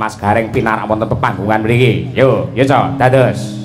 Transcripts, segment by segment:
Mas Gareng pinarak wonten pepanggungan mriki. Yo, yo co, dados.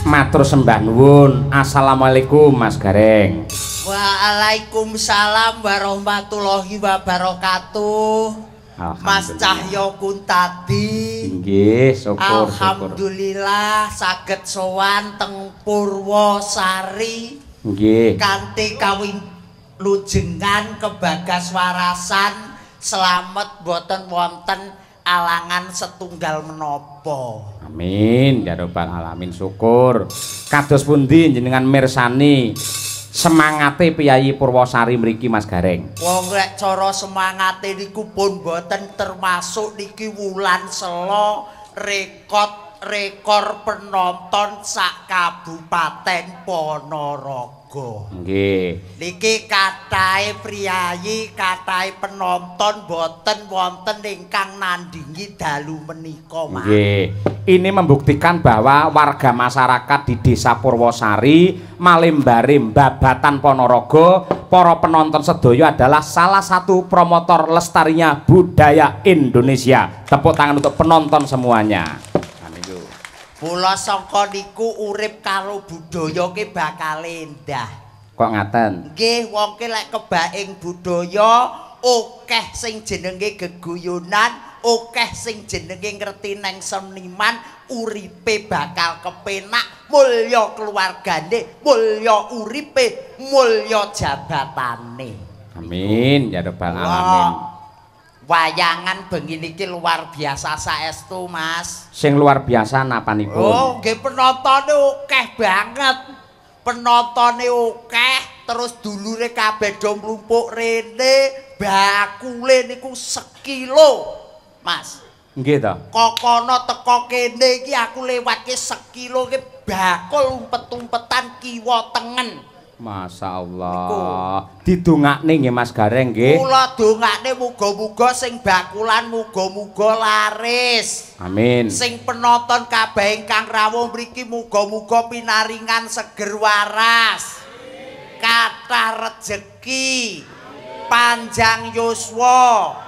Matur sembah nuwun. Assalamualaikum Mas Gareng. Waalaikumsalam warahmatullahi wabarakatuh. Mas Cahyo Kuntadi. Nggih, syukur. Alhamdulillah saged sowan teng Purwosari. Nggih. Kanthi kawilujengan kebagas warasan slamet boten wonten alangan setunggal menapa. Amin ya rabbal alamin, syukur. Kados pundi jenengan mirsani semangate piyayi Purwosari mriki Mas Gareng? Wong rek cara semangate niku pun boten termasuk niki wulan selo rekor penonton sak Kabupaten Ponorogo. Nggih. Niki kathahe priyayi, kathahe penonton boten wonten ingkang nandingi dalu menika, Mas. Nggih. Ini membuktikan bahwa warga masyarakat di Desa Purwosari, Malembare, Babatan Ponorogo, para penonton sedaya adalah salah satu promotor lestarinya budaya Indonesia. Tepuk tangan untuk penonton semuanya. Kula sangka niku urip karo budaya ki bakal endah. Kok ngaten? Nggih, wong ki lek kebaing budaya akeh sing jenenge geguyonan, akeh sing jenenge ngerti neng seniman, uripe bakal kepenak, mulya keluargane, mulya uripe, mulya jabatane. Amin ya rabbal alamin. Wayangan bengi niki luar biasa saestu, Mas. Sing luar biasa napanipun? Oh, nggih penontone akeh banget. Penontone akeh, terus dulure kabeh do mlumpuk rene, bakule niku sekilo, Mas. Nggih to. Kokono teko kene iki aku lewatke sekilo iki bakul umpet-umpetan kiwa tengen. Masya Allah. Didongakne nggih Mas Gareng nggih. Kula dongakne muga-muga sing bakulan muga-muga laris. Amin. Sing penonton kabeh ingkang rawuh mriki muga-muga pinaringan seger waras. Kathah rejeki, panjang yuswa.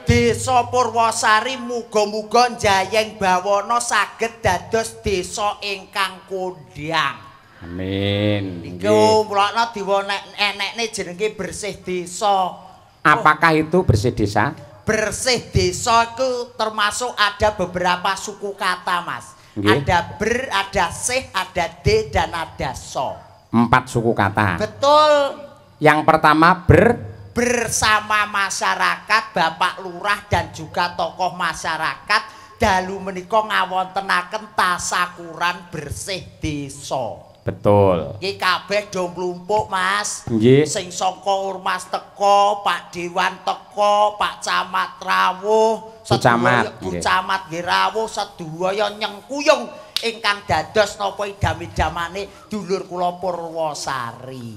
Desa Purwosari muga-muga njayeng bawana saged dados desa ingkang kondhang. Amin. Niku mulakna diwonek-enekne jenenge bersih desa. Apakah itu bersih desa? Bersih desa itu termasuk ada beberapa suku kata, Mas. Nggih. Ada ber, ada sih, ada d, dan ada so. 4 suku kata. Betul. Yang pertama ber, bersama masyarakat, Bapak Lurah dan juga tokoh masyarakat dalu menika ngawontenaken tasakuran bersih desa. Betul. Iki kabeh do mlumpuk, Mas. Nggih. Sing saka ormas teko, Pak Dewan teko, Pak Camat rawuh, Bu Camat, Bu Camat nggih rawuh, sedaya nyengkuyung ingkang dados napa idam-idamane dulur kula Purwosari.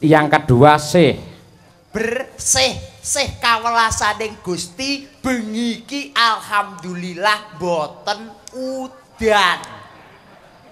Yang kedua sih bersih, sih kawelasaning Gusti bengi iki alhamdulillah boten udan.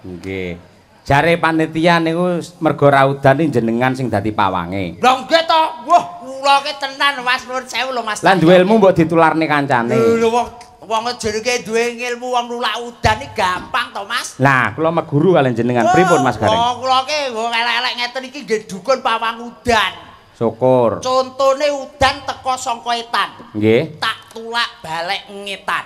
Nggih. Jare panitia niku mergo ra udan jenengan sing dadi pawange. Lha nggih to. Wah, kula ki tenan Mas, nuwun sewu lho Mas. Lah duwe ilmu mbok ditularne kancane. Lho wong jenenge duwe ilmu wong nulak udan iki gampang to Mas. Lah, kula meguru kalian jenengan. Pripun Mas Gareng? Oh, kula ki wong elek-elek ngeten iki nggih dukun pawang udan. Syukur. Contone udan teko saka etan. Nggih. Tak tulak balek ngetan.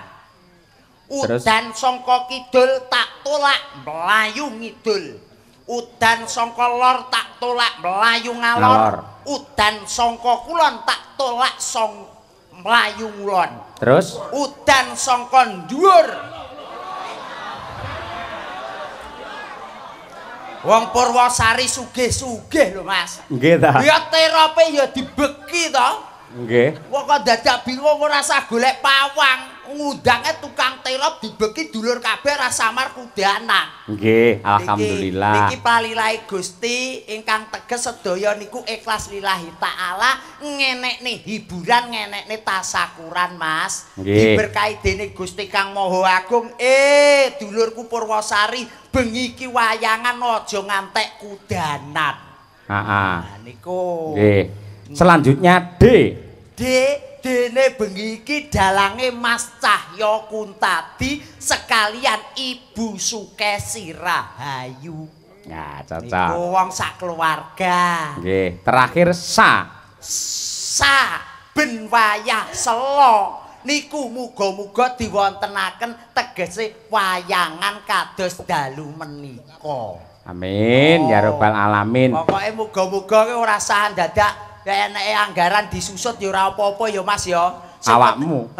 Udan saka kidul tak tolak mlayu ngidul. Udan saka lor tak tolak mlayu ngalor. Udan saka kulon tak tolak song mlayu ngulon. Terus udan saka dhuwur. Wong Purwosari sugih-sugih lho Mas. Nggih ta. Ya terope ya dibeki to. Nggih. Wong kok dadak bingung ora usah golek pawang. Ngundange tukang terop dibeki dulur kabeh ra samar kudanan. Nggih, alhamdulillah. Niki palilahe Gusti ingkang teges sedaya niku ikhlas lillahi taala, ngenekne hiburan, ngenekne tasakuran Mas. Diberkahi dening Gusti Kang Maha Agung. Dulurku Purwosari bengi iki wayangan aja ngantek kudanan. Heeh. Nah niku. Nggih. Selanjutnya D. D dene bengi iki dalange Mas Cahyo Kuntadi sekalian Ibu Sukesi Rahayu. Ya, cocok. Niku wong sak keluarga. Nggih, terakhir sa. Sa ben wayah sela niku muga-muga diwontenaken tegese wayangan kados dalu menika. Amin ya rabbal alamin. Pokoke muga-muga ki ora sah dadak eneke anggaran disusut ya ora apa-apa ya Mas ya. Awakmu.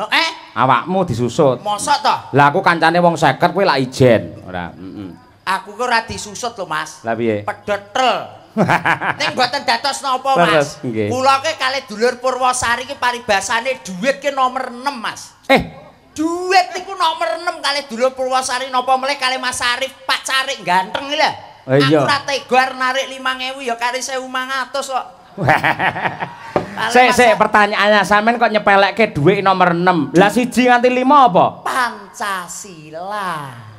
Awakmu disusut. Mosok to? Lah aku kancane wong 50 kowe lak ijen. Ora, heeh. Aku ki ora disusut lho Mas. Lah piye? Pedhetel. Ning mboten dados napa Mas. Kula ki kalih dulur Purwosari ki paribasane dhuwit ki nomor 6 Mas. Dhuwit niku nomor 6 kalih dulur Purwosari napa melih kalih Mas Arif Pak Carik ganteng iki lho. Aku ora tega narik 5000 ya kari 1500 kok. Sik sik pertanyaannya sampean kok nyepelekke dhuwit nomor 6. Lah 1 nganti 5 apa? Pancasila.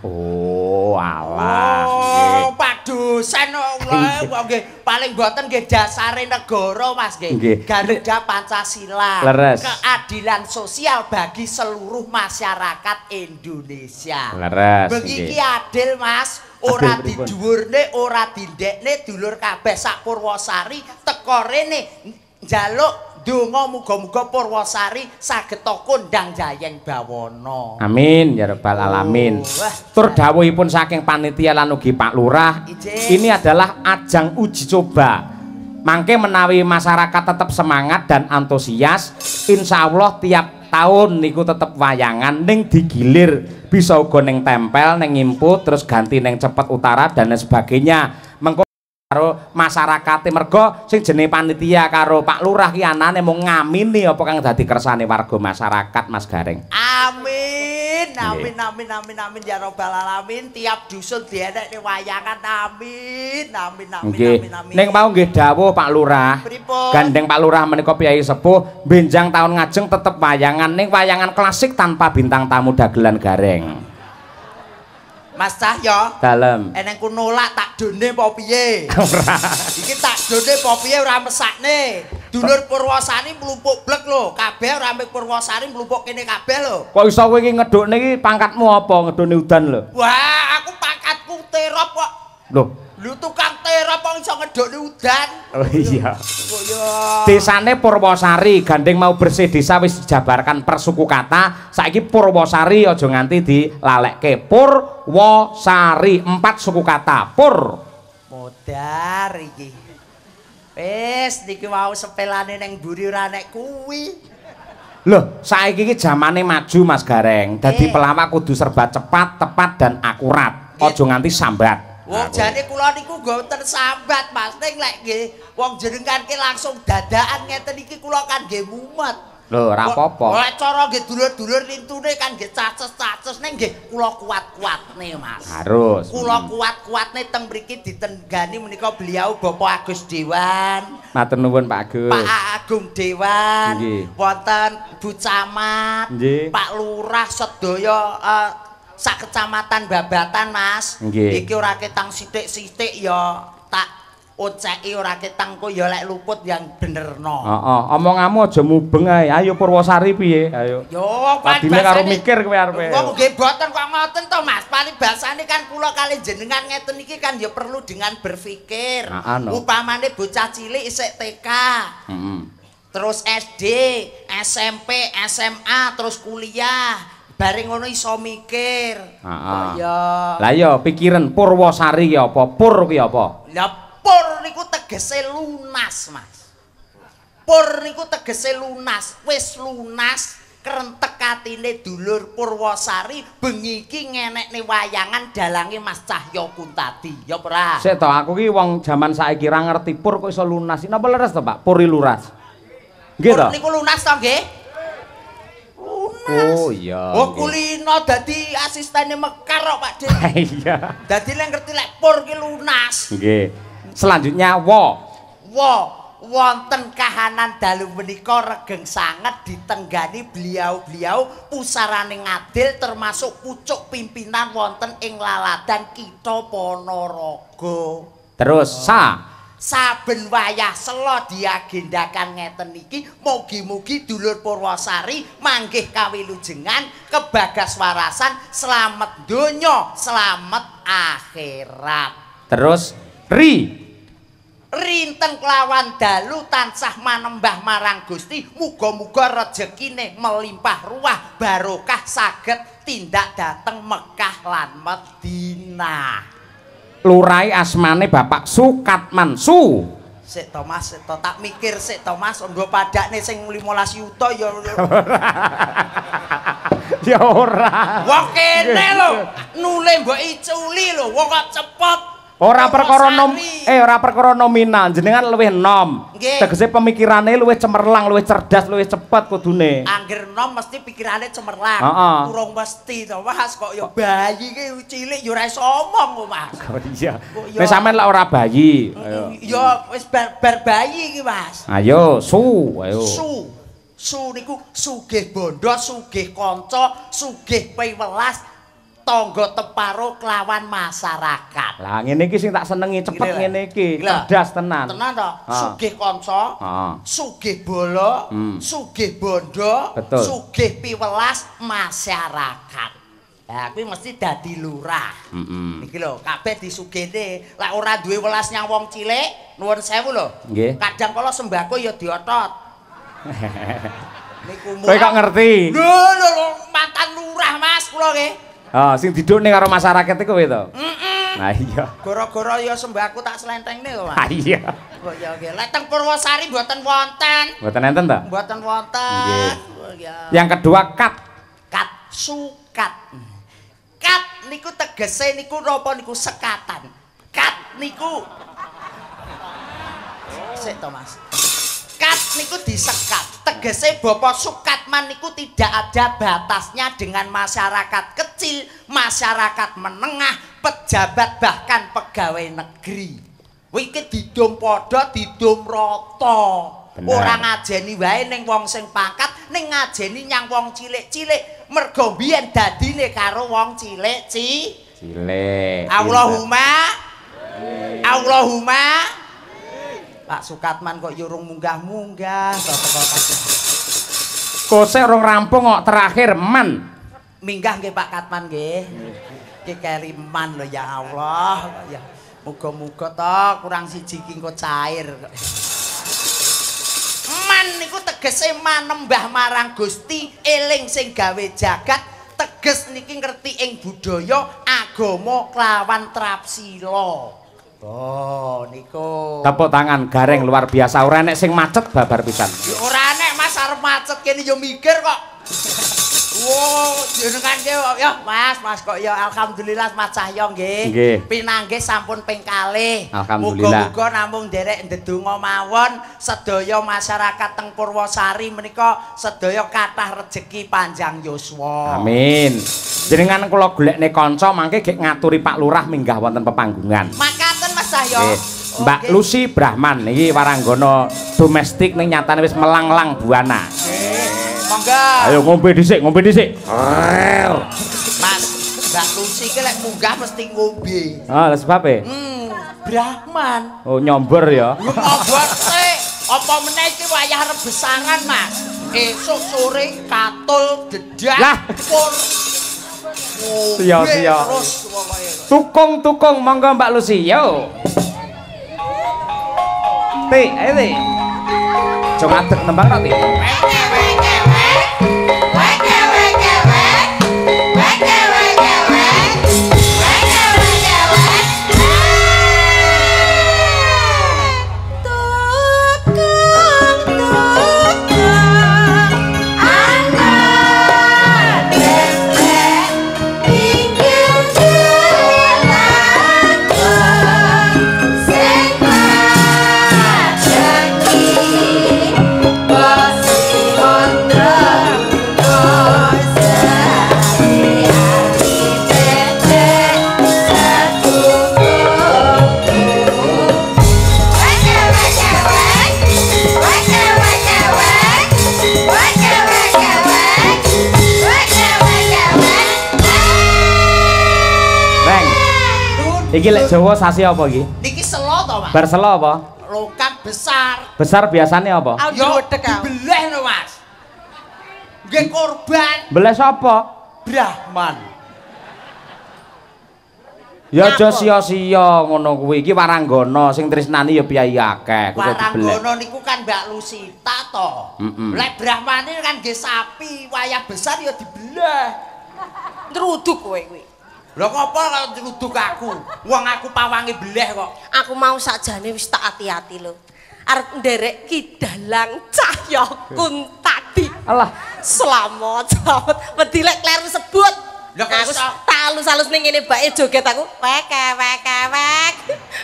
Oh, alah. Oh, Pak dosen kok nggih paling mboten nggih dasare negara Mas nggih. Garuda Pancasila. Leres. Keadilan sosial bagi seluruh masyarakat Indonesia. Leres. Bengi iki adil Mas. Ora didhuwurne, ora dindekne dulur kabeh sak Purwosari teko rene njaluk donga muga-muga Purwosari saged kondang jayeng bawana. Amin ya rabbal alamin. Tur dawuhipun saking panitia lan ugi Pak Lurah, ini adalah ajang uji coba. Mangke menawi masyarakat tetap semangat dan antusias, insya Allah tiap tahun niku tetep wayangan ning digilir, bisa uga ning tempel, ning ngimput, terus ganti ning cepet utara dan lain sebagainya. Mengko karo masyarakate mergo sing jenenge panitia karo Pak Lurah ki anane mung ngamini apa kang dadi kersane warga masyarakat Mas Gareng. Amin. Amin amin amin amin ya rabbal alamin. Tiap dusun dienekne wayangan. Amin amin amin amin amin. Ning mau nggih dawuh Pak Lurah. Pripun? Gandeng Pak Lurah menika piyai sepuh benjang taun ngajeng tetep wayangan ning wayangan klasik tanpa bintang tamu dagelan Gareng. Mas Cahyo, dalem. Eneng ku nolak tak done apa piye? Ora. Iki tak done apa piye ora mesakne. Dulur Purwosari mlumpuk blek lho, kabeh ora mung Purwosari mlumpuk kene kabeh lho. Kok iso kowe iki ngedukne iki pangkatmu apa ngedukne udan lho? Wah, aku pangkatku terop kok. Lho, lho tukang terop kok iso ngedukne udan. Oh iya. Kok ya. Desane Purwosari, gandeng mau bersih desa wis dijabarkan per suku kata. Saiki Purwosari aja nganti dilalekke. Purwosari 4 suku kata. Pur. Modar iki. Wis niki wau sepelane ning mburi ora nek kuwi. Loh, saiki iki jamane maju Mas Gareng. Dadi pelawak kudu serba cepat, tepat dan akurat. Aja nganti sambat. Wong jane kula niku mboten sambat Mas, ning lek nggih wong jenengan ki langsung dadakan ngeten iki kula kan nggih mumet. Lho, ora apa-apa. Lek cara nggih dulur-dulur lintune kan nggih caces-caces ning nggih kula kuat-kuatne Mas. Harus. Kula kuat-kuatne teng mriki ditenggani menika beliau Bapak Agus Dewan. Matur nuwun Pak Agus. Pak Agung Dewan, wonten Bu Camat, Pak Lurah sedaya sak kecamatan Babatan, Mas. Iki ora ketang sithik-sithik ya tak oceki ora ketang kok ya lek luput yang benerno. Heeh, omonganmu aja mubeng ae. Ayo Purwosari piye? Ayo. Yo, padine karo mikir kowe arepe. Wong nggih mboten kok ngoten to, Mas. Paribasane kan kula kali jenengan ngeten iki kan ya perlu dengan berpikir. Upamane bocah cilik isih TK. Heeh. Terus SD, SMP, SMA, terus kuliah. Bareng ngono iso mikir. Heeh. Ya. Lah iya pikiran Purwosari ki apa? Pur ki apa? Lah pur niku tegese lunas, Mas. Pur niku tegese lunas, wis lunas krentek atine dulur Purwosari bengi iki ngenekne wayangan dalange Mas Cahyo Kuntadi. Ya ora? Sik to, aku ki wong jaman saiki ra ngerti pur kok iso lunas. Napa leres to, Pak? Puri luras. Nggih to? Pur niku lunas to nggih? Lunas. Oh iya. Oh kulino dadi asistene Mekar kok, Pak De. Iya. Dadi lek ngerti lek pur ki lunas. Nggih. Selanjutnya wo. Wo wonten kahanan dalu menika regeng sanget ditenggani beliau-beliau pusarane ngadil termasuk pucuk pimpinan wonten ing laladan Kitha Ponorogo. Terus sa saben wayah sela diagendakan ngeten iki mugi-mugi dulur Purwosari manggih kawilujengan kebagas warasan slamet donya slamet akhirat. Terus ri rinten kelawan dalu tansah manembah marang Gusti muga-muga rejekine melimpah ruah barokah saged tindak dateng Mekah lan Madinah. Lurai asmane Bapak Sukatman Su. Sik to Mas, sik to tak mikir sik to Mas, nggo padakne sing 15 yuta ya. Ya ora. Wong kene lho, nule mbok iculi lho, wong kok cepet. Ora perkara nom ora perkara nominal, jenengan luwih enom. Tegese pemikirane luwih cemerlang, luwih cerdas, luwih cepet kudune. Angger enom mesti pikirane cemerlang. Urung mesti to, Mas, kok ya bayi ki cilik ya ora iso omong kok, Mas. Oh iya. Wis sampean lek ora bayi. Ya wis bar bayi iki, Mas. Ayo, su, ayo. Su. Su niku sugih bondo, sugih kanca, sugih piwelas. Tangga teparo kelawan masyarakat. Lah ngene iki sing tak senengi cepet ngene iki, cerdas tenan. Tenan to, sugih kanca, sugih bala, sugih bondo, sugih piwelas masyarakat. Lah kuwi mesti dadi lurah. Iki lho, kabeh disugihne. Lek ora duwe welas nyang wong cilik, nuwun sewu lho. Kadang kala sembako ya diotot. Niku kowe kok ngerti? Lho lho, mantan lurah Mas kula nggih. Oh, sing didukne karo masyarakat iku kowe to? Heeh. Nah iya. Gara-gara ya sembako tak slentengne kok, Mas. Ha iya. Kok ya nggih. Lek teng Purwosari mboten wonten. Mboten enten to? Mboten wonten. Nggih. Yang kedua kat. Kat sukat. Kat niku tegese niku napa niku sekatan. Kat niku sik to, Mas. Kat niku disekat. Tegese Bapak Sukatman niku tidak ada batasnya dengan masyarakat kecil, masyarakat menengah, pejabat bahkan pegawai negeri. Kuwi iki didum padha, didum rata. Ora ngajeni wae ning wong sing pangkat, ning ngajeni nyang wong cilik-cilik. Mergo mbiyen dadine karo wong cilik cilik. Allahumma Allahumma. Pak Sukatman kok yurung munggah-munggah Kose rong rampung kok terakhir man. Minggah nggih Pak Katman nggih. Iki keri man lho ya Allah. Ya muga-muga to kurang siji iki engko cair. Man niku tegese manembah marang Gusti, eling sing gawe jagat, teges niki ngerti ing budaya, agama kelawan trapsila. Oh, niku. Tepuk tangan gareng luar biasa. Ora enek sing macet babar pisan. Ya ora enek Mas arep macet kene ya mikir kok. Wo, jenengan ki ya Mas, Mas kok ya alhamdulillah Mas Cahyo nggih. Pinanggih sampun ping kalih. Alhamdulillah. Muga-muga namung nderek ndedonga mawon sedaya masyarakat teng Purwosari menika sedaya kathah rejeki panjang yuswa. Amin. Jenengan kula golekne kanca mangke gek ngaturi Pak Lurah minggah wonten pepanggungan. Makaten Mas Cahyo. Mbak Lucy Brahman iki waranggono domestik ning nyatane wis melanglang buana. Monggo. Ayo ngombe dhisik, ngombe dhisik. Mas, Mbak Lucy ki lek munggah mesti ngombe. Ah, lha sebabe? Brahman. Oh, nyombor ya. Nyombor sik. Apa meneh iki wayah rebesangan, Mas. Esuk sore katul dedak pur. Siya-siya. Tukung-tukung monggo Mbak Lucy, yo. Ti, ayo Ti. Aja ngadeg nembang ta, Ti. Iki lek Jawa sasi apa iki? Niki selo to, Mas? Bar selo apa? Lokan besar. Besar biasane apa? Yo dibeleh no, Mas. Nggih korban. Beleh sapa? Brahman. Ya aja sia-sia ngono kuwi. Iki waranggana sing tresnani ya piyayi akeh kudu dibeleh. Waranggana niku kan Mbak Lusita to. Lek Brahmane kan nggih sapi, wayah besar ya dibeleh. Nruduk kowe kuwi. Lho ngopo kok nruduk aku? Wong aku pawange beleh kok. Aku mau sakjane wis tak ati-ati lho. Arep nderek Ki Dalang Cahya Kuntadi. Alah, selamat, selamat. Wedi lek kleru sebut. Lho kok aku tak alus-alus ning ngene bae joget aku. Wek wek wek.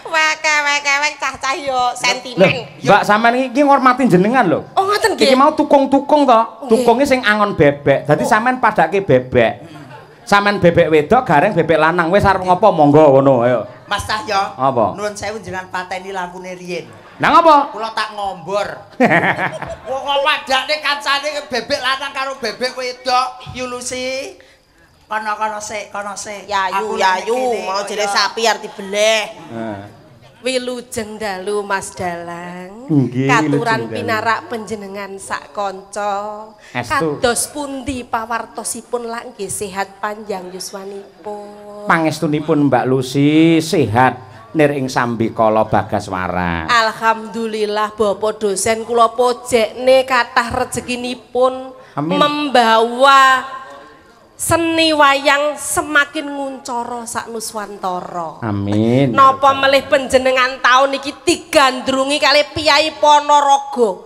Wek wek wek cah-cah yo sentimen. Mbak sampean iki ngormati jenengan lho. Oh ngoten nggih. Iki mau tukung-tukung to. Tukunge sing angon bebek. Dadi sampean padake bebek. Sampean bebek wedok, gareng bebek lanang. Wis arep ngopo monggo ngono ayo. Mas Cahyo. Apa? Nuwun sewu jenengan pateni lampune riyin. Lah ngopo? Kula tak ngombor. Wong kok wadakne kancane bebek lanang karo bebek wedok, Yulusi. Kono-kono sik, kono sik. Yayu, yayu, mau jere sapi arep dibeleh. Heeh. Wilujeng dalu Mas Dalang. Katuran pinarak panjenengan sak kanca. Kados pundi pawartosipun lak nggih sehat panjang yuswanipun. Pangestunipun Mbak Lucy sehat nir ing sambikala bagaswara. Alhamdulillah Bapak dosen kula pojekne kathah rezekinipun membawa seni wayang semakin nguncoro sak nuswantara. Amin. Napa melih panjenengan taun iki digandrungi kali Piyai Ponorogo.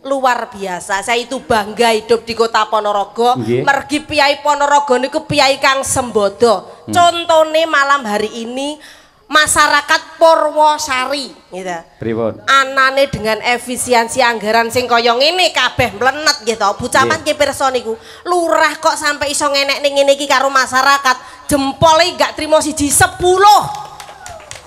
Luar biasa. Saya itu bangga hidup di kota Ponorogo. Mergi Piyai Ponorogo niku piyai kang sembodo. Contone malam hari ini masyarakat Purwosari gitu. Pripun? Anane dengan efisiensi anggaran sing kaya ngene kabeh mlenet nggih to. Bu Camat nggih pirsa niku. Lurah kok sampai iso ngenekne ngene iki karo masyarakat, jempole gak trimo 1 10.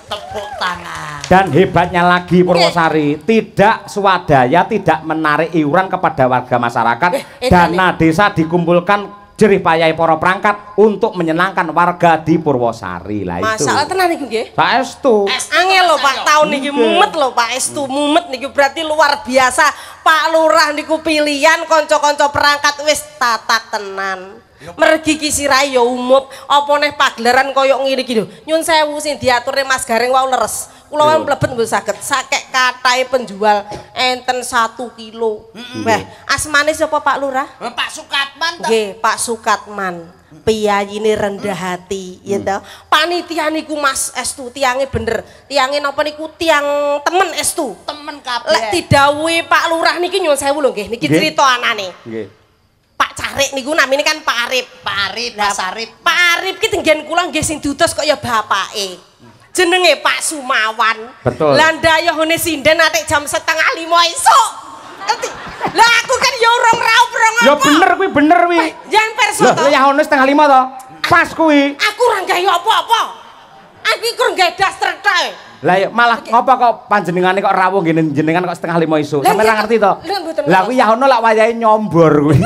Tepuk tangan. Dan hebatnya lagi Purwosari, tidak swadaya, tidak menarik iuran kepada warga masyarakat. Dana desa dikumpulkan jerih payahe para perangkat untuk menyenangkan warga di Purwosari. Lah itu. Masalah tenan niku nggih. Saestu. Angel lho Pak taun niki mumet lho Pak estu mumet niku berarti luar biasa. Pak Lurah niku pilihan kanca-kanca perangkat wis tatak tenan. Mergi ki sirahe ya umup, apa neh pagelaran koyo ngene iki lho. Nyun sewu sing diaturne Mas Gareng wau leres. Kula wae mlebet mboten saged. Sakek kathahe penjual enten 1 kilo. Wah, asmane sapa Pak Lurah? Pak Sukatman to. Nggih, Pak Sukatman. Piyayine rendah hati, ya to. Panitia niku Mas estu tiange bener. Tiange napa niku tiang temen estu. Temen kabeh. Lek didhawuhi Pak Lurah niki nyun sewu lho nggih, niki crita anane. Nggih. Pak Carik niku namine kan Pak Arif. Pak Arif, Mas Arif. Pak Arif ki tenggen kula nggih sing diutus kok ya bapake. Jenenge Pak Sumawan. Betul. Lah ndayahone sinden atik jam 4:30 esuk. Lah aku kan ya urung raup rong apa. Ya bener kuwi, bener kuwi. Yen perso to. Lah yahone 4:30 to. Pas kuwi. Aku ora gawe apa-apa. Aku iki kurang gawe daster tok. Lah ya malah ngopo kok panjenengane kok rawuh ngene jenengan kok 4:30 esuk. Sampe ora ngerti to. Lah kuwi yahono lak wayahe nyombor kuwi.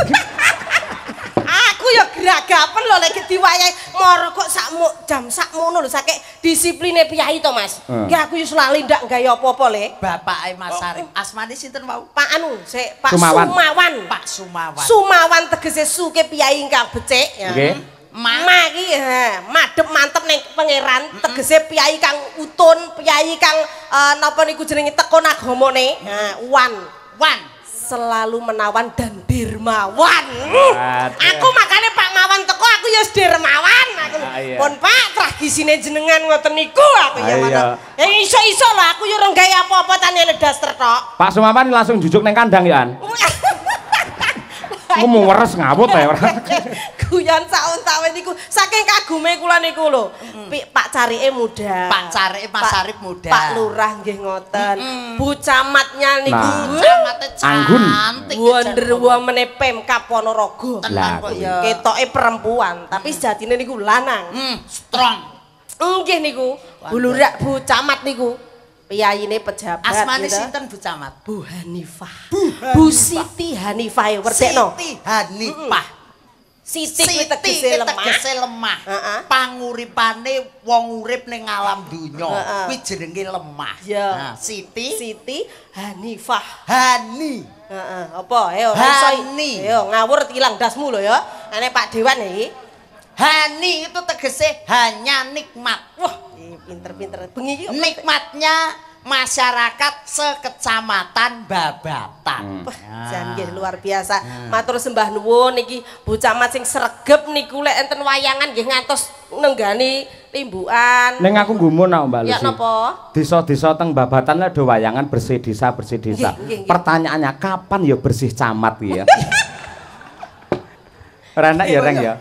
Aku ya Geragapen lho lek diwayahi moro kok sakmu jam sakmono lho saking disipline piyai to Mas. Ki aku wis lali ndak gawe apa-apa le. Bapake Mas Arif. Asmane sinten wau? Pak anu, sik Pak Sumawan. Pak Sumawan. Sumawan tegese suke piyai ingkang becik ya. Nggih. Ma iki madhep mantep ning pangeran tegese piyai kang utun, piyai kang napa niku jenenge tekun agamane. Ha, wan. Wan selalu menawan dan dermawan. Aku makane Pak Mawan teko aku ya dermawan aku. Pun Pak tragisine jenengan ngoten niku aku ya ngoten. Ya iso-iso lho aku ya ora gawe apa-apa tanyane daster tok. Pak Sumawan langsung jujuk neng kandang ya an. Ngomong weres ngawut ya ora. Guyon saun-sawen niku saking kagume kula niku lho. Pak Carike muda. Pak Carike Mas Arif muda. Pak Lurah nggih ngoten. Bu Camatnya niku camate cantik. Wonder Woman Pemkab Ponorogo. Tenan kok ya. Ketoke perempuan, tapi sejatine niku lanang. Strong. Nggih niku. Bu Lurah Bu Camat niku. Piyayine pejabat. Asmane sinten Bu Camat? Bu Hanifah. Bu Siti Hanifah werdekno. Siti Hanifah. Siti kuwi tegese lemah. Tegese lemah. Panguripane wong urip ning alam donya kuwi jenenge lemah. Nah, Siti Siti Hanifah. Hani. Heeh, apa? Ayo iso. Ayo ngawur ilang dasmu lho ya. Ane Pak Dewan iki. Hani itu tegese hanya nikmat. Wah, pinter-pinter. Bengi iki nikmatnya masyarakat sekecamatan Babatan. Jan nggih luar biasa. Matur sembah nuwun niki Bu Camat sing sregep niku lek enten wayangan nggih ngantos nenggani limbukan. Ning aku gumun kok Mbak Lucy. Ya napa? Desa-desa teng Babatan lek do wayangan bersih desa, bersih desa. Pertanyaannya kapan ya bersih camat iki ya? Ora enak ya Reng ya.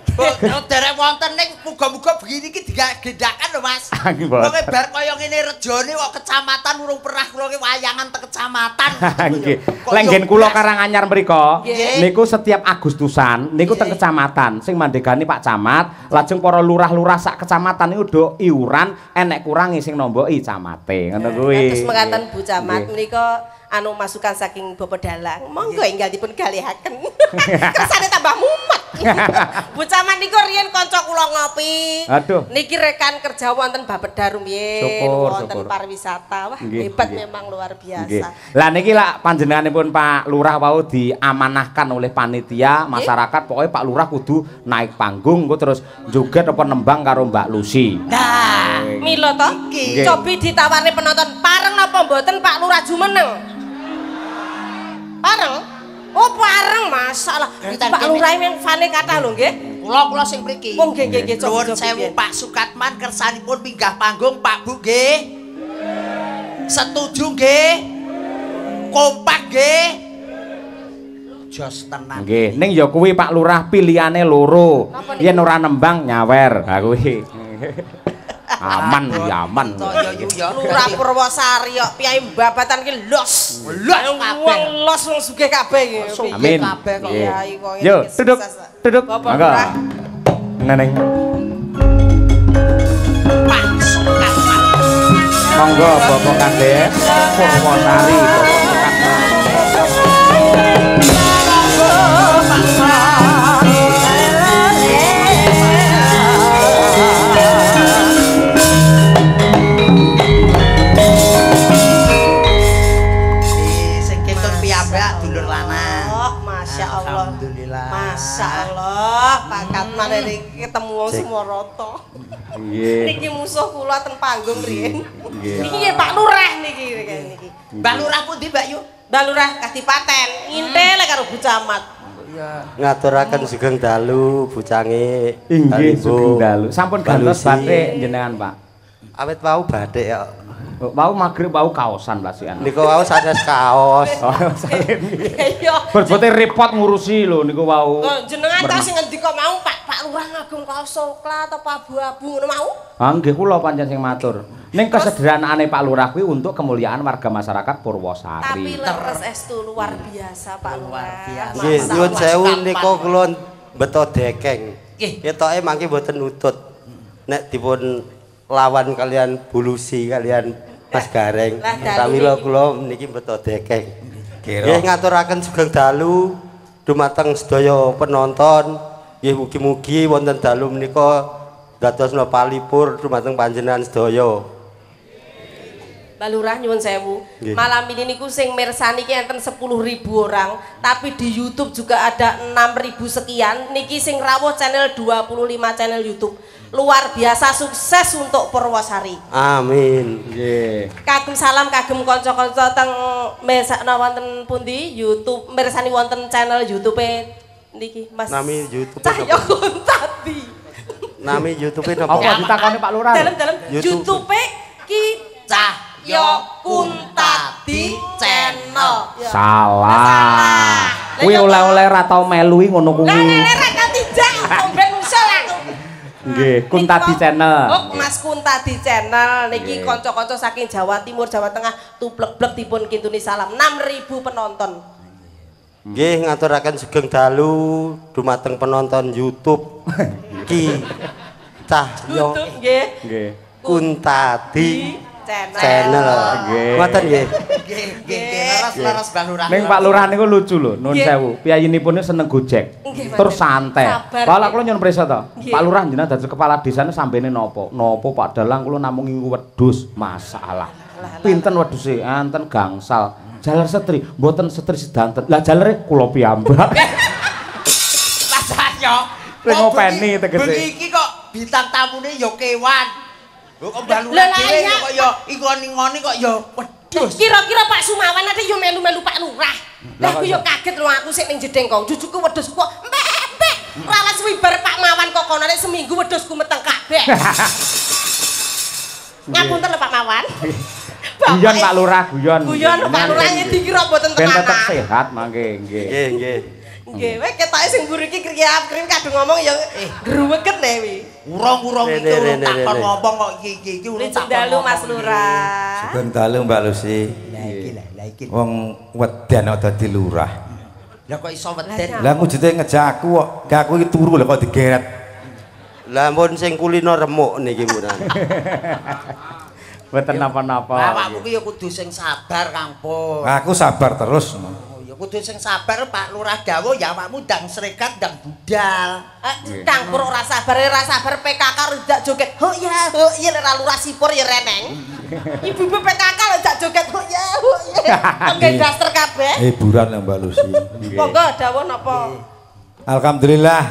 Derek wonten ning muga-muga begini iki digendakan lho Mas. Wong bar kaya ngene rejone kok kecamatan urung pernah kula ki wayangan teng kecamatan. Nggih. Lek nggen kula Karanganyar mriku niku setiap Agustusan niku teng kecamatan sing mandegani Pak Camat, lajeng para lurah-lurah sak kecamatan niku do iuran enek kurangi sing nomboki camate. Ngono kuwi. Terus mekaten Bu Camat menika anu masukan saking Bapak Dalang. Monggo enggal dipun galihaken. Kersane tambah mumet. Bu Camat niku riyen kanca kula ngopi. Aduh. Niki rekan kerja wonten Bapeda rumiyin, wonten pariwisata. Wah, hebat memang luar biasa. Lah niki lak panjenenganipun Pak Lurah wau diamanahkan oleh panitia masyarakat, pokoknya Pak Lurah kudu naik panggung engko terus joget apa nembang karo Mbak Lucy. Nah, mila to. Cobi ditawarne penonton pareng napa mboten Pak Lurah jumeneng? Pareng? Oh pareng masalah. Pak Lurah yang fane kathah lho nggih. Kula sing mriki. Wong nggih nggih nuwun sewu Pak Sukatman kersanipun minggah panggung Pak Bu nggih. Setuju nggih? Kompak nggih? Jos tenan. Nggih, ning ya kuwi Pak Lurah pilihane loro. Yen ora nembang nyawer. Ha kuwi. Aman ya aman. Lurah Purwosari kok piyai Babatan ki los. Los kabeh. Wong los wong sugih kabeh iki. Amin. Kabeh kok piyai kok. Yo, duduk. Duduk. Monggo. Neneng. Pak Sukatman. Monggo Bapak Kades Purwosari Bapak Sukatman. Masya Allah, Pak Katman ini ketemu wong Sumoroto. Niki musuh kula ten panggung riyen. Niki nggih Pak Lurah niki niki. Mbak Lurah pundi Mbak Yu? Mbak Lurah Kadipaten, ngintil karo Bu Camat. Ngaturaken sugeng dalu bucange. Inggih sugeng dalu. Sampun gantos batik jenengan Pak. Awit wau batik ya. Wau magrib wau kaosan plasikan. Niku wau sanes kaos. Oh, iya. Berbote repot ngurusi lho niku wau. Jenengan ta sing ngendika mau Pak Pak Lurah ngagem kaos coklat apa abu-abu ngono mau? Ha nggih kula pancen sing matur. Ning kesederhanaane Pak Lurah kuwi untuk kemuliaan warga masyarakat Purwosari. Tapi leres estu luar biasa Pak Lurah. Nggih, nyuwun sewu niku kula beto dekeng. Ketoke mangke mboten nutut. Nek dipun lawan kalian Bulusi kalian Mas Gareng. Pramila kula niki beto dekeng. Nggih ngaturaken sugeng dalu dumateng sedaya penonton. Nggih mugi-mugi wonten dalu menika dadosna palipur dumateng panjenengan sedaya. Mbak Lurah nyuwun sewu. Malam ini niku sing mirsani ki enten 10.000 orang, tapi di YouTube juga ada 6.000 sekian. Niki sing rawuh channel 25 channel YouTube. Luar biasa sukses untuk Purwosari. Amin. Nggih. Kagem salam kagem kanca-kanca teng mirsakna wonten pundi YouTube, mirsani wonten channel YouTube-e niki Mas. Nami YouTube Cahyo Kuntadi. Nami YouTube-e napa? Apa ditakoni Pak Lurah? Dalem-dalem YouTube-e ki Cahyo Kuntadi Channel. Salah. Kuwi oleh-oleh ra tau melu ngono kuwi. Lah lele ra tau tinjak omben usul aku. Nggih, Kuntadi Channel. Oh, Mas Kuntadi Channel niki kanca-kanca saking Jawa Timur, Jawa Tengah tuplek-blek dipun kintuni salam 6.000 penonton. Nggih, ngaturaken sugeng dalu dumateng penonton YouTube Ki Cahyo nggih. Kuntadi Channel. Ngoten nggih. Nggih, nggih, leres-leres Mbah Lurah. Ning Pak Lurah niku lucu lho, nuwun sewu. Piyayinipun seneng Gojek. Terus santai. Lah kula nyuwun prisa to. Pak Lurah jenengan dados kepala desane sambene napa? Napa Pak Dalang kula namung ngingu wedhus. Masalah. Pinten wedhuse? Enten gangsal. Jaler setri, mboten setri sedanten. Lah jalere kula piyambak. Mas Cahyo. Sing ngopeni tegese. Bengi iki kok bintang tamune ya kewan. Lho kok Mbah Lurah dhewe kok ya ingoni-ngoni kok ya wedhus. Kira-kira Pak Sumawan ate ya melu-melu Pak Lurah. Lah aku ya kaget lho aku sik ning jedeng kok. Jujuku wedhusku kok empek-empek. Ora suwi bar Pak Mawan kok konane seminggu wedhusku meteng kabeh. Ngapunten lho Pak Mawan. Guyon Pak Lurah, guyon. Guyon Pak Lurah dikira mboten tenanan. Ben tetep sehat mangke nggih. Nggih, nggih. Nggih, weh ketoke sing mburi iki kriap-krip kadung ngomong ya gruweket ne wi. Urung-urung iki urung takon ngomong kok iki iki urung takon. Dalu Mas Lurah. Sugeng dalu Mbak Lusi. Lah iki lah iki. Wong weden kok dadi lurah. Lah kok iso weden? Lah wujude ngejak aku kok, gak aku iki turu lho kok digeret. Lah ampun sing kulino remuk niki murah. Mboten napa-napa. Awakmu ki ya kudu sing sabar Kang Pur. Aku sabar terus. Ya kudu sing sabar Pak Lurah dawuh ya awakmu ndang srekat ndang budal. Kang Pur ora sabar, ora sabar PKK ndak joget. Ho ya, ho ya ora lurah sipur ya reneng. Ibu-ibu PKK lho ndak joget ho ya, ho ya. Nggih daster kabeh. Hiburan lho Mbak Lusi. Monggo dawuh napa? Alhamdulillah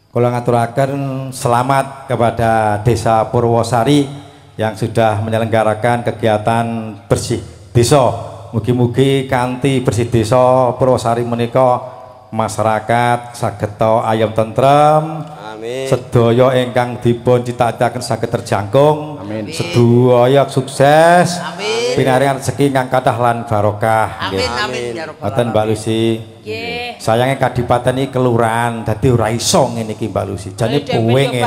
kula ngaturaken selamat kepada Desa Purwosari yang sudah menyelenggarakan kegiatan bersih desa. Mugi-mugi kanthi bersih desa Purwosari menika masyarakat saged ayem tentrem. Amin. Sedaya ingkang dipun cita-citaken saged terjangkung. Amin. Sedaya sukses. Amin. Pinaringan rezeki ingkang kathah lan barokah. Amin amin ya rabbal alamin. Mbak Lusi. Nggih. Sayange kadipaten iki kelurahan dadi ora iso ngene iki Mbak Lusi. Jane pengen.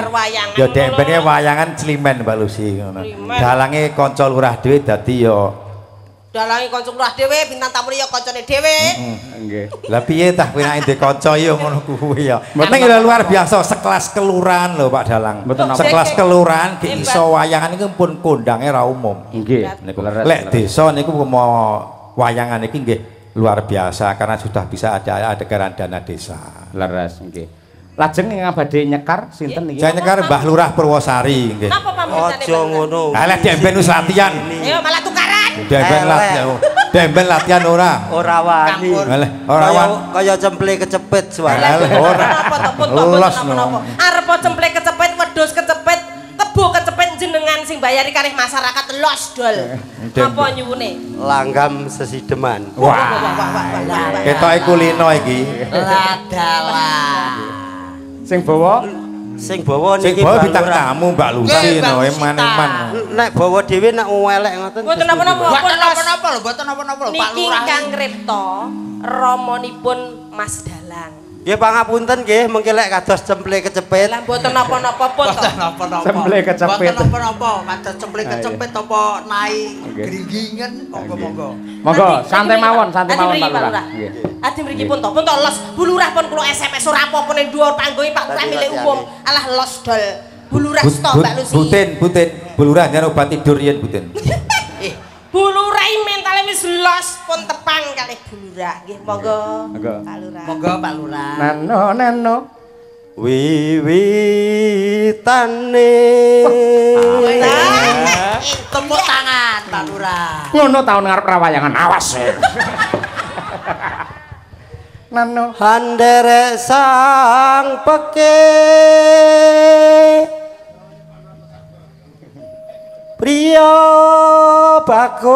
Ya dempene wayangan climen Mbak Lusi ngono. Dalange kanca lurah dhewe dadi ya dalange kanca lurah dhewe, bintang tamune ya kancane dhewe. Nggih. Lah piye tah penake ndek kanca ya ngono kuwi ya. Ning luar biasa sekelas kelurahan lho Pak Dalang. Sekelas kelurahan ki iso wayangan iki pun kondange ra umum. Nggih. Niku lek desa niku mau wayangan iki nggih luar biasa karena sudah bisa ada anggaran dana desa. Leres nggih. Lajeng ingkang badhe nyekar sinten niki? Saya nyekar Mbah Lurah Purwosari nggih. Napa pamritane? Aja ngono. Alah demben wis latihan. Ayo malah tukaran. Demben latihan. Demben latihan ora. Ora wani. Alah ora wani. Kaya cemple kecepit suara. Ora. Napa napa. Arep cemple kecepit, wedhus kecepit, kebo kecepit jenengan sing bayari kalih masyarakat los dol. Napa nyuwune? Langgam sesideman. Wah. Ketoke kulino iki. Ladalah. Sing bawa sing bawa niki sing bawa bintang tamu Mbak Lusi no eman-eman. Nek bawa dhewe nek elek ngoten. Mboten napa-napa. Mboten napa-napa lho, mboten napa-napa lho Pak Lurah. Niki Kang Ripto ramanipun Mas Dalang. Nggih pangapunten nggih mengki lek kados cemple kecepit. Lah mboten napa-napa pun to. Mboten napa-napa. Cemple kecepit. Mboten napa-napa, kados cemple kecepit apa naik gringgingen monggo-monggo. Monggo santai mawon, santai mawon Pak Lurah. Nggih. Adi mriki pun to, pun to los. Bu Lurah pun kula SMS ora apa-apa ning dhuwur panggonge Pak Lurah milik umum. Alah los dol. Bu Lurah sto Mbak Lusi. Butin, butin. Bu Lurah nyen obat tidur yen butin. Bu Lurah mentale wis los pun tepang kalih Bu Lurah. Nggih monggo Pak Lurah. Monggo Pak Lurah. Nano nano. Wiwitane. Tepuk tangan Pak Lurah. Ngono taun ngarep rawayangan awas. Nano handerek sang peke priya bagus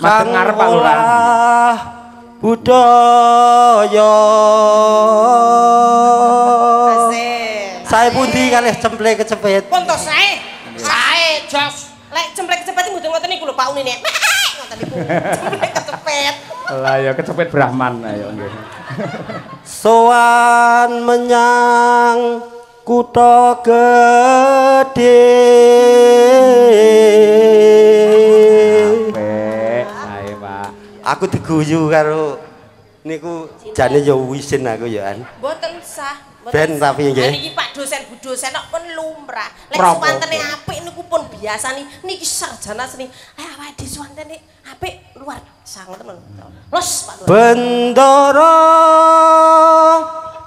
kang ngarep Pak Lurah budaya. Sae pundi kalih cemple kecepet? Pun to sae. Sae jos. Lek cemple kecepet mboten ngoten niku lho Pak Unine. Ngoten niku. Cemple kecepet. Lah ya kecepet Brahman ayo nggih. Sowan menyang kutha gedhe. Apik, sae Pak. Aku diguyu karo niku jane ya wisin aku ya an. Mboten sah. Ben tapi nggih. Niki Pak dosen Bu dosen kok pun lumrah. Lek suwantene apik niku pun biasa niki sarjana seni. Lek awake dhewe suwantene apik luar biasa ngoten lho. Los Pak Lurah. Bendara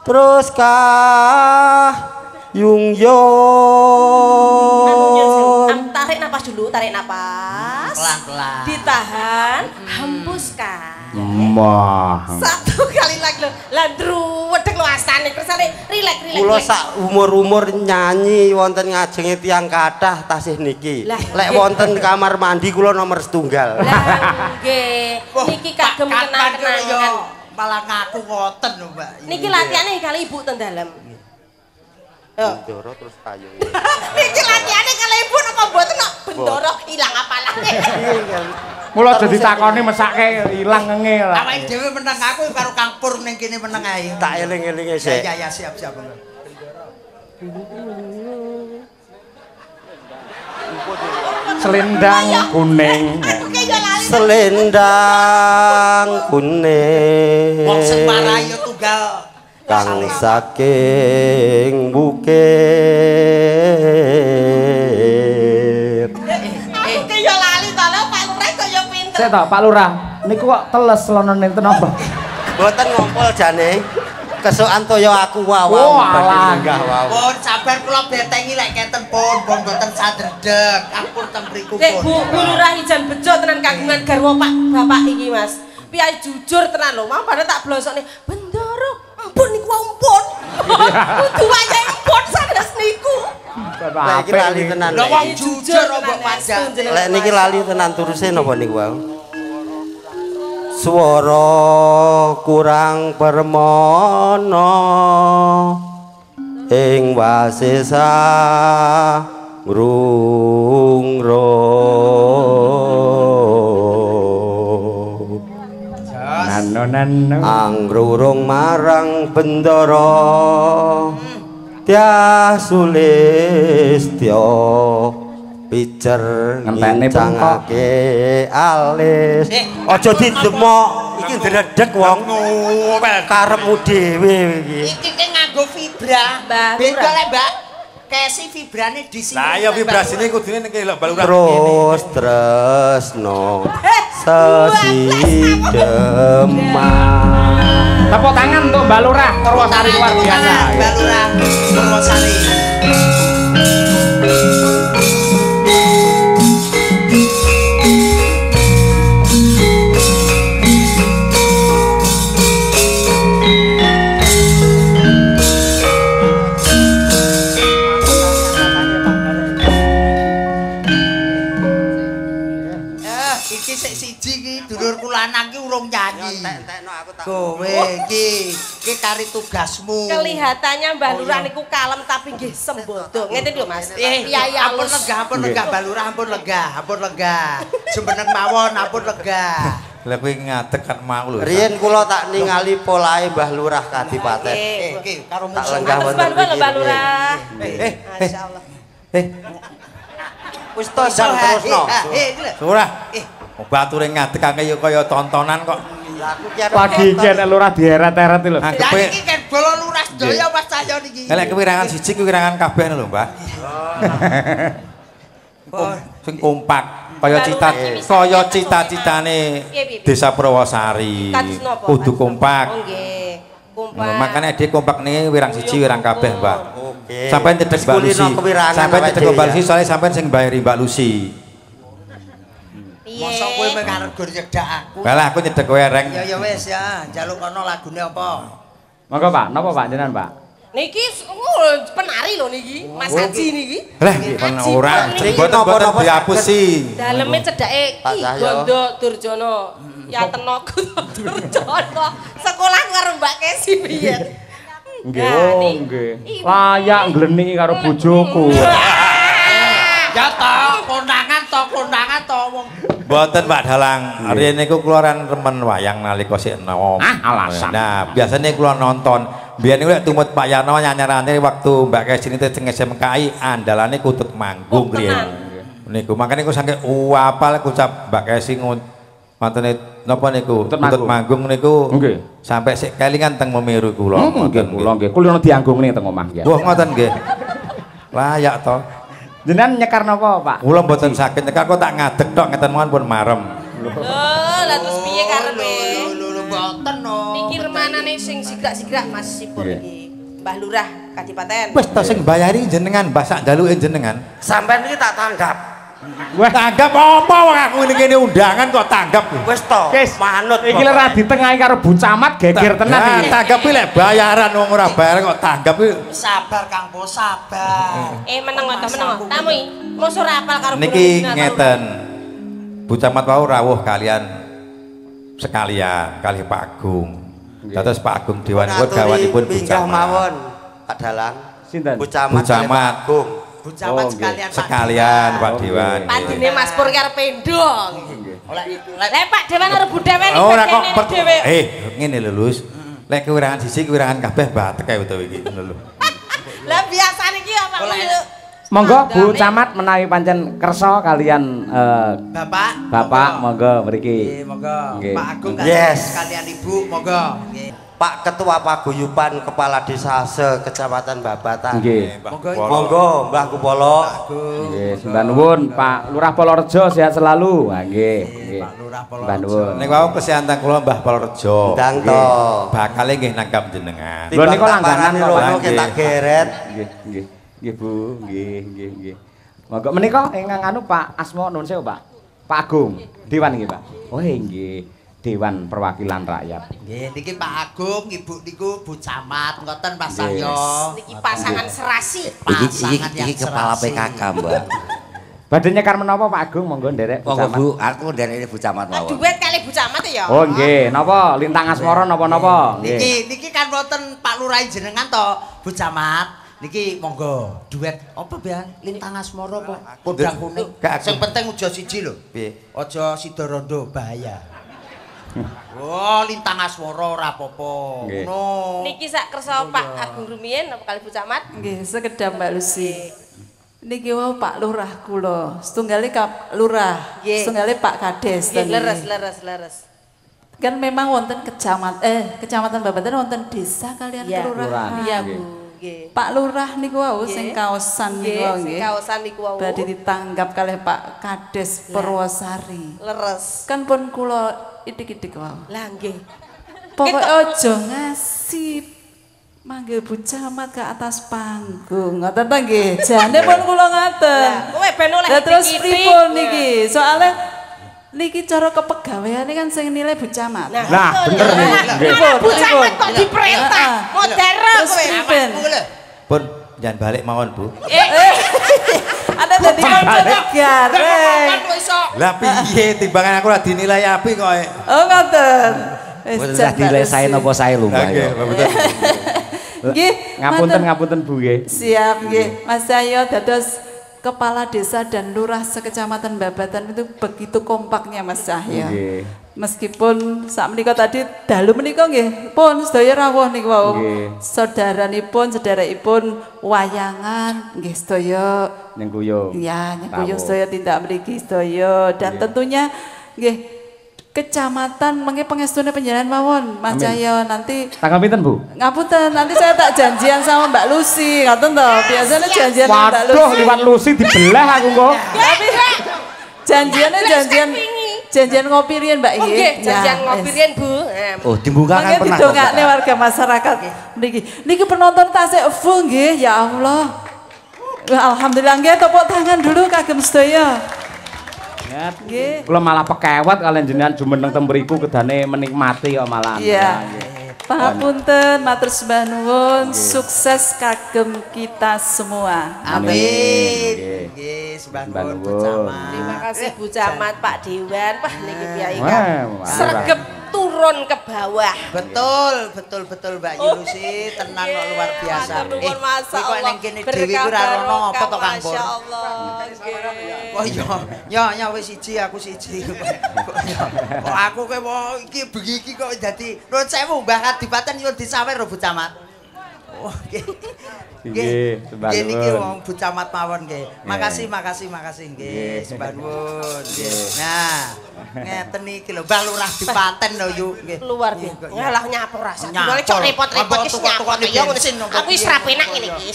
terus kah yung yon. Tarik napas dulu, tarik napas. Pelan-pelan. Ditahan, hembuskan. Wah. Satu kali lagi lho. Lah ndruwedeg lho astane kersane rilek rilek. Kula sak umur-umur nyanyi wonten ngajenge tiyang kathah tasih niki. Lek wonten kamar mandi kula nomor setunggal. Lah nggih. Niki kagem kenang-kenangan. Malah ngaku ngoten lho, Mbak. Niki latihane kali ibu ten dalem. Bendoro terus payung. Niki latihane kali ibu napa mboten kok bendoro ilang apalane. Mula aja ditakoni mesake ilang ngenge lah. Awake dhewe meneng aku karo Kang Pur ning kene meneng ae. Tak eling-elinge sik. Ya ya siap siap. Selendang kuning. Selendang kuning. Wong sing marai ya tunggal kang saking bukit. Aku ki ya lali to lho Pak Lurah kok ya pinter. Sik to Pak Lurah, niku kok teles lonone enten apa? Mboten ngompol jane. Kesukan toya aku wawu badhe lenggah wawu. Pun sabar kula betengi lek kenten pun pun mboten sadredeg. Ampun teng mriku pun. Nek Bu Lurah ijan bejo tenan kagungan garwa Pak Bapak iki Mas. Piye jujur tenan lho, mau padha tak blosokne bendoro. Ampun niku ampun. Kudu wayahe ampun sanes niku. Lek iki lali tenan. Lho wong jujur mbok pajak. Lek niki lali tenan turuse napa niku wae? Swara kurang permana ing wasesa ngrungrung. Nano nano angrurung marang bendara Dyah Sulistya pijer ngincangake alis. Aja didemok iki ndredeg wong karepmu dhewe iki. Iki ki nganggo fibra. Beda lek Mbak Kesi vibrane di sini. Lah ya vibrasine kudune ning lho Mbak Lurah. Terus tresno sesideman. Tepuk tangan untuk Mbak Lurah Purwosari luar biasa. Mbak Lurah Purwosari. Lanang ki urung nyanyi. Kowe iki iki kari tugasmu. Kelihatannya Mbah Lurah niku kalem tapi nggih sembodo. Ngene lho Mas. Piyayi ampun lenggah, ampun lenggah Mbah Lurah, ampun lenggah, ampun lenggah. Jumeneng mawon, ampun lenggah. Lah kowe ngadeg kan mau lho. Riyen kula tak ningali polahe Mbah Lurah Kadipaten. Iki karo tak lenggah wonten mriki. Mbah Lurah. Masyaallah. Wis to terusno. Lurah. Bature ngadegake ya kaya tontonan kok. Lagi iki nek lurah dieret-eret lho. Lah iki kan bala lurah sedaya Mas Cahyo niki. Lek kewirangan siji kewirangan kabeh lho, Mbah. Sing kompak. Kaya cita kaya cita-citane Desa Purwosari. Kudu kompak. Oh nggih. Kompak. Makane dhewe kompak niki wirang siji wirang kabeh, Mbak. Oke. Sampeyan cedhek Mbak Lucy. Sampeyan cedhek Mbak Lucy soalnya sampeyan sing bayari Mbak Lucy. Mosok kowe mek arep gur nyedak aku. Lah aku nyedek kowe reng. Ya ya wis ya, njaluk kono lagune apa? Monggo Pak, napa Pak jenengan Pak? Niki penari lho niki, Mas Haji niki. Lah ora, mboten-mboten dihapusi. Daleme cedhake Ki Gondo Durjono. Ya Tenogo Durjono. Sekolah karo Mbak Kesi biyen. Nggih, oh nggih. Layak ngleniki karo bojoku. Ya ta, konangan to wong. Mboten Pak Dalang, riyen niku kula remen wayang nalika sik enom. Ah, alasan. Nah, biasane kula nonton. Biyen niku lek tumut Pak Yarno nyanyarane waktu Mbak Kesi niku teng SMKI andalane kutut manggung riyen. Niku makane niku saking apal kucap Mbak Kesi mantene napa niku kutut manggung niku sampai sik kelingan teng Memeru kula. Nggih kula nggih. Kula dianggungne teng omah nggih. Wah ngoten nggih. Layak to. Jenengan nyekar napa, Pak? Kula mboten saged nyekar kok tak ngadeg tok ngeten mawon pun marem. Lho, lah terus piye karepe? Lho, mboten no. Niki remanane sing sigrak-sigrak Mas Sipur iki. Mbah Lurah Kadipaten. Wis to sing bayari jenengan, Mbah sak daluke jenengan. Sampeyan iki tak tanggap. Wah, tanggap apa wong aku ngene kene undangan kok tanggap. Wis to, manut. Iki lho ra ditengahi karo Bu Camat geger tenan iki. Tanggap iki lek bayaran wong ora bayaran kok tanggap iki. Sabar Kang Po, sabar. Meneng to, meneng. Tamu iki mosok ora apal karo niki ngeten. Bu Camat wau rawuh kalian sekalian kalih Pak Agung. Dados Pak Agung Dewan gawanipun Bu Camat. Mawon Pak Dalang. Sinten? Bu Camat Agung. Bu Camat sekalian sekalian Pak Dewan. Pandine Mas Pur karo Pendo. Lek Pak Dewan karo Bu Dewan iki ora kok dhewe. Ngene lho Lus. Lek kewirangan siji kewirangan kabeh batek ae utawa iki ngono lho. Lah biasane iki apa Monggo Bu Camat menawi pancen kersa kalian Bapak. Bapak monggo mriki. Nggih, monggo. Pak Agung sekalian Ibu monggo. Nggih. Pak Ketua Paguyuban Kepala Desa Se-Kecamatan Babatan. Nggih. Monggo Mbah Kupolo. Nggih, sembah nuwun Pak Lurah Polorejo sehat selalu. Ha nggih, nggih. Pak Lurah Polorejo. Nek wau kesehatan kula Mbah Polorejo. Ndang to. Bakale nggih nanggap jenengan. Lho niku langganan kok rono tak geret. Nggih, nggih. Nggih Bu, nggih, nggih, nggih. Monggo menika ingkang anu Pak Asmo nuwun sewu Pak. Pak Agung, Dewan nggih Pak. Oh nggih. Dewan Perwakilan Rakyat. Nggih, niki Pak Agung, Ibu niku Bu Camat, ngoten Mas Cahyo. Niki pasangan serasi. Pasangan iki kepala PKK, Mbak. Badhe nyekar menapa Pak Agung monggo nderek Bu Camat. Monggo Bu, aku nderek Bu Camat mawon. Duet kali Bu Camat ya. Oh nggih, napa Lintang Asmara napa-napa? Niki niki kan wonten Pak Lurah jenengan to, Bu Camat. Niki monggo duet apa Bian? Lintang Asmara apa? Podang kuning. Sing penting aja siji lho. Piye? Aja sida rondo bahaya. Oh, Lintang Asmara ora apa-apa. Ngono. Niki sak kersa Pak Agung rumiyin napa kali Bu Camat? Nggih, sekedap Mbak Lucy. Niki wau Pak Lurah kula, setunggale Kap Lurah, setunggale Pak Kades. Nggih, leres leres leres. Kan memang wonten kecamatan kecamatan Babatan wonten desa kalian kelurahan. Iya, Bu. Nggih. Pak Lurah niku wau sing kaosan niku wau nggih. Sing kaosan niku wau. Badhe ditanggap kalih Pak Kades Purwosari. Leres. Kan pun kula idik-idik wau. Lah nggih. Pokoke aja ngasih manggil Bu Camat ke atas panggung. Ngoten ta nggih. Jane pun kula ngaten. Lah kowe ben oleh Lah terus pripun niki? Soale niki cara kepegaweane kan sing nilai Bu Camat. Nah, bener niki. Bu Camat kok diperintah. Modern kowe. Pun jangan balik mawon, Bu. Ada dadi kancane gareng. Lah piye timbangan aku ora dinilai apik kok. Oh ngoten. Wis dinilai sae napa sae lho, Mbak. Nggih, betul. Nggih, ngapunten ngapunten Bu nggih. Siap nggih. Mas Cahyo dados kepala desa dan lurah sekecamatan Babatan itu begitu kompaknya Mas Cahyo. Nggih. Meskipun sak menika tadi dalu menika nggih pun sedaya rawuh niku wau. Saudaranipun, sederekipun wayangan nggih sedaya nyengkuyung. Ya, nyengkuyung sedaya tindak mriki sedaya dan tentunya nggih kecamatan mengke pengestune panjenengan mawon Mas Cahyo nanti tanggal pinten Bu? Ngapunten, nanti saya tak janjian sama Mbak Lucy, ngoten to. Biasanya janjian sama Mbak Lucy. Waduh, liwat Lucy dibelah aku kok. Tapi Janjiane janjian ngopi riyen Mbak nggih. Nggih, janjian ngopi riyen Bu. Oh, dibuka kan pernah. Didongakne warga masyarakat niki. Niki penonton tasik full nggih, ya Allah. Alhamdulillah nggih, tepuk tangan dulu kagem sedaya. Nggih. Kula malah pekewet kalian jenengan jumeneng teng mriku kedane menikmati kok malah. Iya. Pangapunten, matur sembah nuwun, sukses kagem kita semua. Amin. Nggih, sembah nuwun Bu Camat. Terima kasih Bu Camat, Pak Dewan. Wah niki piyai kan sregep turun ke bawah. Betul, betul, betul Mbak Yulusi, tenan kok luar biasa. Kok ning kene dhewe ku ora ono apa to Kang Pur? Masyaallah. Oh iya, ya ya wis siji aku siji. Kok aku kowe iki bengi iki kok dadi nuwun sewu Mbah Kadipaten nyuwun disawer lho Bu Camat. Oh nggih. Nggih, sembah nuwun. Niki wong Bu Camat mawon nggih. Makasih, makasih, makasih nggih. Sembah nuwun. Nah, ngeten iki lho Mbah Lurah Dipaten lho yu nggih. Luar biasa. Ngalah nyapur rasa. Mulane cok repot-repot wis nyapur ya ngono. Aku wis ra penak ngene iki.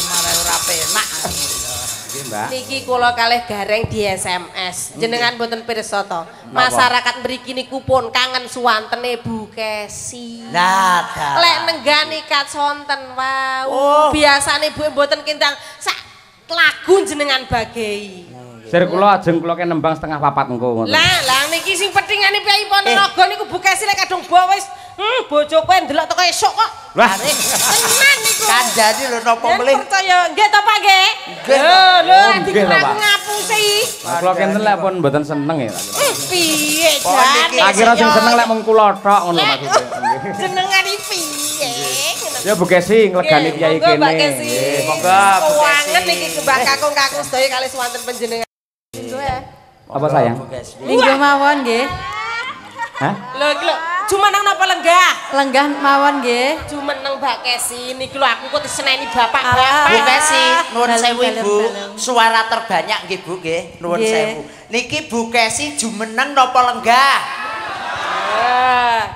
Marai ora penak. Mbak. Niki kula kalih Gareng di SMS. Jenengan mboten pirsa to. Masyarakat mriki niku pun kangen suwantene Bu Kesi. Lah, lek nenggani kaconten wau. Biasane Bu mboten kindang sak lagu jenengan bagei. Sir kula ajeng kula ken nembang 3:30 engko ngoten. Lah, lah niki sing petingane Piyai Ponorogo niku Bu Kesi lek kadung bo wis bojo kowe ndelok teko esuk kok. Lah, tenan niku. Kandhane lho napa melih. Percaya nggih to Pak nggih? Lho, lho dikira aku ngapusi. Kula kenten lek pun mboten seneng ya. Piye jane? Tak kira sing seneng lek mung kula tok ngono maksudnya. Jenengan iki piye? Ya Bu Kesi nglegani piyai kene. Nggih, monggo Bu Kesi. Wangen niki kembang kakung-kakung sedaya kalih swanten panjenengan. Apa sayang? Lingguh mawon nggih. Hah? Lho iki lho, jumeneng napa lenggah? Lenggah mawon nggih. Jumeneng Mbak Kesi niki lho aku kok diseneni bapak-bapak. Bu Kesi, nuwun sewu Ibu. Suara terbanyak nggih Bu nggih, nuwun sewu. Niki Bu Kesi jumeneng napa lenggah?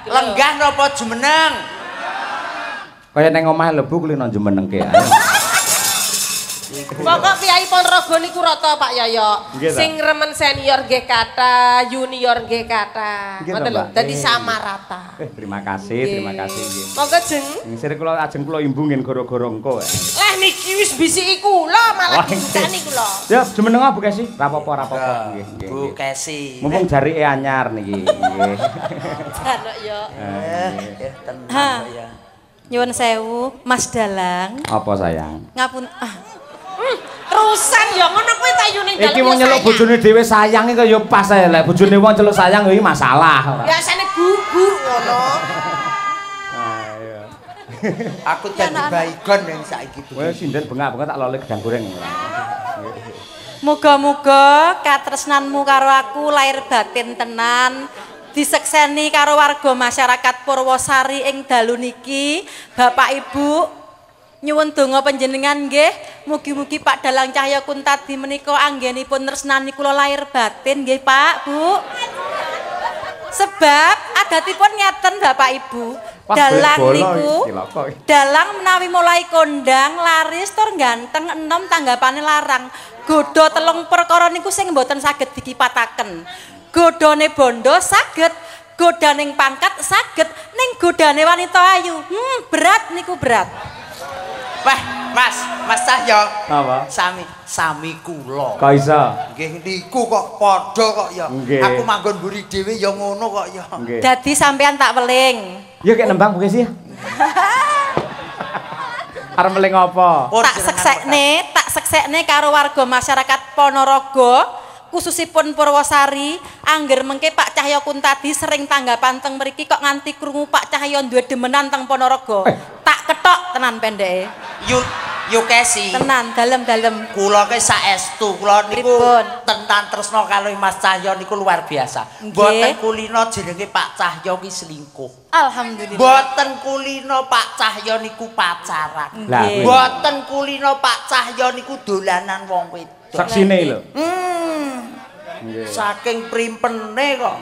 Lenggah napa jumeneng? Kaya neng omah lho Bu kulino jumenengke. Pokok Piyai Ponorogo niku rata Pak Yoyo. Sing remen senior nggih kathah, junior nggih kathah. Ngoten lho, dadi sama rata. Terima kasih, terima kasih nggih. Monggo jeng. Sing kula ajeng kula imbu ngen gara-gara engko. Lah niki wis bisiki kula malah dibukani kula. Ya jumeneng Bu Kesi, ra apa-apa, ra apa-apa nggih nggih. Bu Kesi. Mumpung jarike anyar niki nggih. Janok yo. Tenan ya. Nyuwun sewu, Mas Dalang. Apa sayang? Ngapun terusan ya ngono kuwi ta yune dalem. Iki wong nyeluk bojone dhewe sayang iki ya pas ae lek bojone wong celuk sayang ya iki masalah. Biasane bu-bu ngono. Ah iya. Aku dadi baygon yang saiki. Kowe sinden bengak-bengak tak lole gedang goreng. Muga-muga katresnanmu karo aku lahir batin tenan. Disekseni karo warga masyarakat Purwosari ing dalu niki, Bapak Ibu. Nyuwun donga panjenengan nggih, mugi-mugi Pak Dalang Cahya Kuntadi menika anggenipun tresnani kula lahir batin nggih Pak, Bu. Sebab adatipun ngeten Bapak Ibu, dalang niku dalang menawi mulai kondang laris tur ganteng enom tanggapane larang. Godha telung perkara niku sing mboten saged dikipataken. Godhane bondo saged, godaning pangkat saged, ning godane wanita ayu, berat niku berat. Wah, Mas, Mas Cahyo. Apa? Sami, sami kula. Kok iso? Nggih niku kok padha kok ya. Aku manggon mburi dhewe ya ngono kok ya. Dadi sampean tak weling. Ya kek nembang Bu Kesi ya. Arep meling apa? Tak seksekne karo warga masyarakat Ponorogo, khususipun Purwosari, angger mengke Pak Cahya Kuntadi sering tanggapan teng mriki kok nganti krungu Pak Cahya duwe demenan teng Ponorogo. Tak ketok tenan pendeke. Yu Kesi. Tenan dalem-dalem. Kula ke saestu, kula niku tenan tresna kalih Mas Cahya niku luar biasa. Mboten kulino jenenge Pak Cahya ki selingkuh. Alhamdulillah. Mboten kulino Pak Cahya niku pacaran. Mboten kulino Pak Cahya niku dolanan wong wedok. Saksine lho. Saking primpene kok.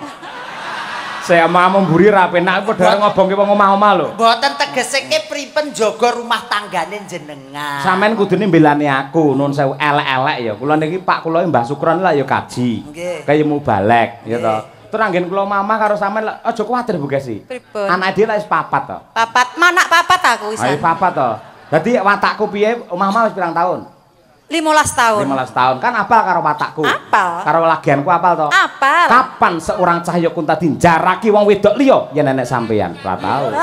Saya mau mburi ra penak padha ngobongke wong omah-omah lho. Mboten tegese ke pripen jaga rumah tanggane jenengan. Sampeyan kudune mbelani aku, nun sewu elek-elek ya. Kula niki Pak kula Mbah Sukron lah ya kaji. Kaya mubalek ya to. Terus anggen kula mamah karo sampean aja kuwatir Bu Kesi. Anake dhewe lak wis papat to. Papat, manak papat aku wisan. Ayo papat to. Dadi watakku piye omah-omah wis pirang tahun? 15 tahun. 15 tahun. Kan apal karo watakku. Apal. Karo lagianku apal to? Apal. Kapan seorang Cahya Kuntadi njaraki wong wedok liya yen nenek sampeyan? Ora tau.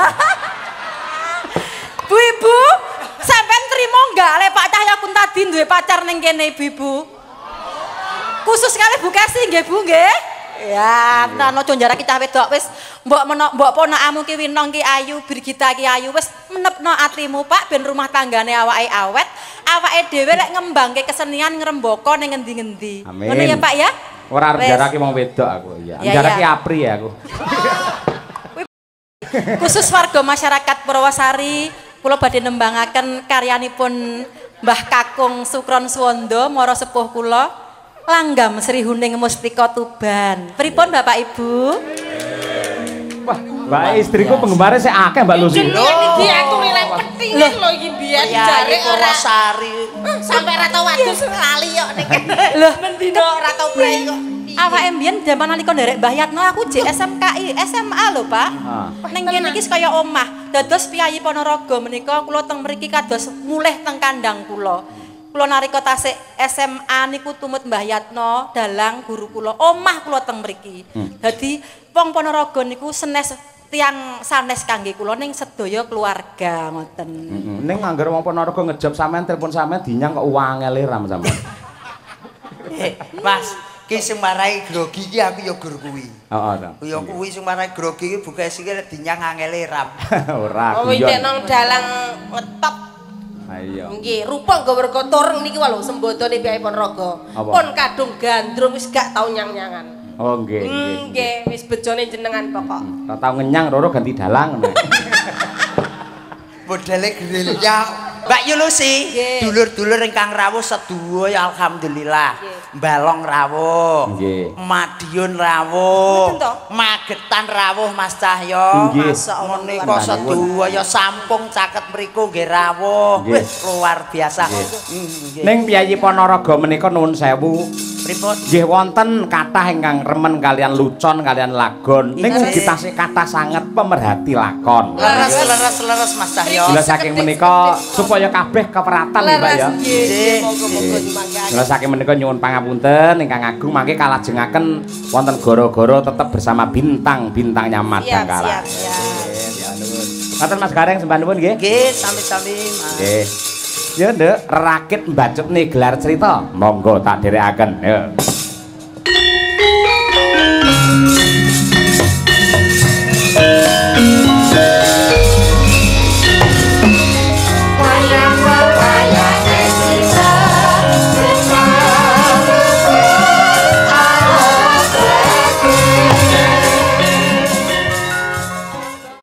Bu Ibu, sampean trimo enggak lek Pak Cahya Kuntadi duwe pacar ning kene Ibu-ibu? Khusus kali Bu Kesi nggih Bu nggih. Ya, tenan aja njaraki cah wedok wis mbok menok mbok ponakamu ki Winong ki ayu, Birgita ki ayu wis menepno atimu Pak ben rumah tanggane awake awet, awake dhewe lek ngembangke kesenian ngrembaka ning ngendi-ngendi. Ngono ya Pak ya? Ora arep njaraki wong wedok aku ya. Njaraki Apri ya aku. Khusus warga masyarakat Purwosari, kula badhe nembangaken karyanipun Mbah Kakung Sukron Suwondo mara sepuh kula. Langgam Sri Huning Mustika Tuban. Pripun Bapak Ibu? Wah, mbak istriku penggemarnya sik akeh Mbak Lucy. Jenengan diaturi lek petingan lho iki biyen jare ora Sari. Sampai ra tau wadus lali kok nek. Lho, mendino ora tau prei kok. Awake mbiyen jaman nalika nderek Mbah Yatno aku jek SMKI, SMA lho, Pak. Ning kene iki kaya omah. Dados piyayi Ponorogo menika kula teng mriki kados mulih teng kandang kula. Kula nalika tasik SMA niku tumut Mbah Yatno dalang guru kula omah kula teng mriki. Dadi wong Ponorogo niku senes tiyang sanes kangge kula ning sedaya keluarga ngoten. Ning angger wong Ponorogo ngejob sampean telepon sampean dinyang kok wangele ram sampean. Mas, ki sing marai grogi iki aku ya gur kuwi. Heeh ta. Ya kuwi sing marai grogi iki Bu Kesi ki dinyang angele ram. Ora. Oh, iki nang dalang ngetop. Iya. Nggih, rupa nggo werka tureng niki lho sembodone piyai Ponorogo. Pun kadung gandrung wis gak tau nyang-nyangan. Oh nggih. Nggih, wis bejone jenengan pokok. Ora tau ngenyang roro ganti dalang ngono. Modele gerilya. Mbak Yulusi, dulur-dulur ingkang rawuh sedaya alhamdulillah. Balong rawuh, Madiun rawuh, Magetan rawuh Mas Cahyo. Menika sedaya sampung caket mriku nggih rawuh. Wis luar biasa. Ning piyayi Ponorogo menika nuwun sewu. Pripun? Nggih wonten kathah ingkang remen kalian lucon kalian lagon. Ning ugi tasih kathah sanget pemerhati lakon. Leres leres leres Mas Cahyo. Mila saking menika supaya kabeh keperatan nggih Pak ya. Nggih, monggo-monggo nyumanggaaken. Mila saking menika nyuwun pangapunten ingkang agung mangke kalajengaken wonten goro-goro tetep bersama bintang-bintangnya Madangkara. Siap, siap, siap. Ngaten Mas Gareng sembah nuwun nggih. Nggih, sami-sami Mas. Nggih. Ya Nduk, rerakit mbacutne gelar cerita. Monggo tak dherekaken. Ya.